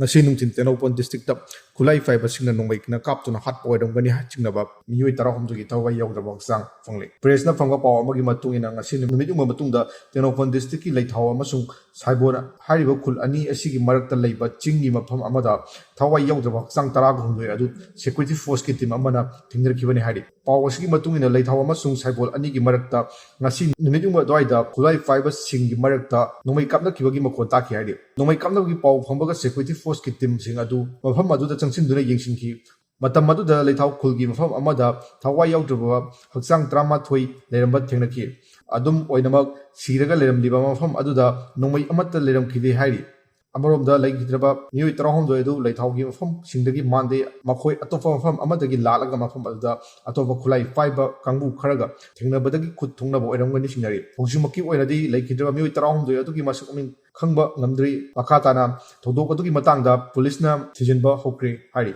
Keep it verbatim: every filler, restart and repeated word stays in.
ꯉꯁꯤ ꯅꯨꯡꯊꯤꯜ ꯇꯦꯡꯅꯧꯄꯜ ꯗꯤꯁꯇ꯭ꯔꯤꯛꯇ ꯈꯨꯠꯂꯥꯏ ꯄꯥꯏꯕꯁꯤꯡꯅ ꯅꯣꯡꯃꯩꯅ ꯀꯥꯞꯇꯨꯅ ꯍꯥꯠꯄ ꯑꯣꯏꯔꯝꯒꯅꯤ ꯍꯥꯏ ꯆꯤꯡꯅꯕ ꯃꯤꯑꯣꯏ ꯇꯔꯥꯍꯨꯝꯗꯣꯏꯒꯤ ꯊꯋꯥꯏ ꯌꯥꯎꯗ꯭ꯔꯕ ꯍꯛꯆꯥꯡ ꯐꯪꯂꯦ꯫ ꯄ꯭ꯔꯦꯁꯅ ꯐꯪꯕ ꯄꯥꯎ ꯑꯃꯒꯤ ꯃꯇꯨꯡ ꯏꯟꯅ, ꯉꯁꯤ ꯅꯨꯃꯤꯠ ꯌꯨꯡꯕ ꯃꯇꯨꯡꯗ ꯇꯦꯡꯅꯧꯄꯜ ꯗꯤꯁꯇ꯭ꯔꯤꯛꯀꯤ ꯂꯩꯊꯥꯎ ꯑꯃꯁꯨꯡ ꯁꯥꯏꯕꯣꯟ ꯍꯥꯏꯔꯤꯕ ꯈꯨꯜ ꯑꯅꯤ ꯑꯁꯤꯒꯤ ꯃꯔꯛꯇ ꯂꯩꯕ ꯆꯤꯡꯒꯤ ꯃꯐꯝ ꯑꯃꯗ ꯊꯋꯥꯏ ꯌꯥꯎꯗ꯭ꯔꯕ ꯍꯛꯆꯥꯡ ꯇꯔꯥꯒ ꯍꯨꯝꯗꯣꯏ ꯑꯗꯨ ꯁꯦꯀ꯭ꯌꯨꯔꯤꯇꯤ ꯐꯣꯔꯁꯀꯤ ꯇꯤꯝ ꯑꯃꯅ ꯊꯦꯡꯅꯔꯛꯈꯤꯕꯅꯤ ꯍꯥꯏꯔꯤ꯫ ꯄꯥꯎ ꯑꯁꯤꯒꯤ ꯃꯇꯨꯡ ꯏꯟꯅ, ꯂꯩꯊꯥꯎ ꯑꯃꯁꯨꯡ ꯁꯥꯏꯕꯣꯜ ꯑꯅꯤꯒꯤ ꯃꯔꯛꯇ ꯉꯁꯤ ꯅꯨꯃꯤꯠ ꯌꯨꯡꯕ ꯑꯗꯨꯋꯥꯏꯗ ꯈꯨꯠꯂꯥꯏ ꯄꯥꯏꯕꯁꯤꯡꯒꯤ ꯃꯔꯛꯇ ꯅꯣꯡꯃꯩ ꯀꯥꯞꯅꯈꯤꯕꯒꯤ ꯃꯈꯣꯟ ꯇꯥꯈꯤ ꯍꯥꯏꯔꯤ꯫ ꯅꯣꯡꯃꯩ ꯀꯥꯞꯅꯕꯒꯤ ꯄꯥꯎ ꯐꯪꯕꯒ ꯁꯦꯀ꯭ꯌꯨꯔꯤꯇꯤ ꯐꯣꯔꯁꯀꯤ ꯇꯤꯝꯁꯤꯡ ꯑꯗꯨ ꯃꯐꯝ ꯑꯗꯨꯗ ꯆꯪꯁꯤꯟꯗꯨꯅ ꯌꯦꯡꯁꯤꯟꯈꯤ꯫ ꯃꯇꯝ ꯑꯗꯨꯗ ꯂꯩꯊꯥꯎ ꯈꯨꯜꯒꯤ ꯃꯐꯝ ꯑꯃꯗ ꯊꯋꯥꯏ ꯌꯥꯎꯗ꯭ꯔꯕ ꯍꯛꯆꯥꯡ ꯇꯔꯥꯃꯥꯊꯣꯏ ꯂꯩꯔꯝꯕ ꯊꯦꯡꯅꯈꯤ꯫ ꯑꯗꯨꯝ ꯑꯣꯏꯅꯃꯛ, ꯁꯤꯔꯒ ꯂꯩꯔꯝꯂꯤꯕ ꯃꯐꯝ ꯑꯗꯨꯗ ꯅꯣꯡꯃꯩ ꯑꯃꯠꯇ ꯂꯩꯔꯝꯈꯤꯗꯦ ꯍꯥꯏꯔꯤ꯫ ꯑꯃꯔꯣꯝꯗ, ꯂꯩꯈꯤꯗ꯭ꯔꯕ ꯃꯤꯑꯣꯏ ꯇꯔꯥꯍꯨꯝꯗꯣꯏ ꯑꯗꯨ ꯂꯩꯊꯥꯎꯒꯤ ꯃꯐꯝꯁꯤꯡꯗꯒꯤ ꯃꯥꯟꯗꯦ, ꯃꯈꯣꯏ ꯑꯇꯣꯞꯄ ꯃꯐꯝ ꯑꯃꯗꯒꯤ ꯂꯥꯛꯂꯒ ꯃꯐꯝ ꯑꯗꯨꯗ ꯑꯇꯣꯞꯄ ꯈꯨꯠꯂꯥꯏ ꯄꯥꯏꯕ ꯀꯥꯡꯕꯨ ꯈꯔꯒ ꯊꯦꯡꯅꯕꯗꯒꯤ ꯈꯨꯠ ꯊꯣꯡꯅꯕ ꯑꯣꯏꯔꯝꯒꯅꯤ ꯆꯤꯡꯅꯔꯤ꯫ ꯍꯧꯖꯤꯛꯃꯛꯀꯤ ꯑꯣꯏꯅꯗꯤ ꯂꯩꯈꯤꯗ꯭ꯔꯕ ꯃꯤꯑꯣꯏ ꯇꯔꯥꯍꯨꯝꯗꯣꯏ ꯑꯗꯨꯒꯤ ꯃꯁꯛ ꯃꯃꯤꯡ ꯈꯪꯕ ꯉꯝꯗ꯭ꯔꯤ꯫ ꯃꯈꯥ ꯇꯥꯅ ꯊꯧꯗꯣꯛ ꯑꯗꯨꯒꯤ ꯃꯇꯥꯡꯗ ꯄꯨꯂꯤꯁꯅ ꯊꯤꯖꯤꯟꯕ ꯍꯧꯈ꯭ꯔꯦ ꯍꯥꯏꯔꯤ꯫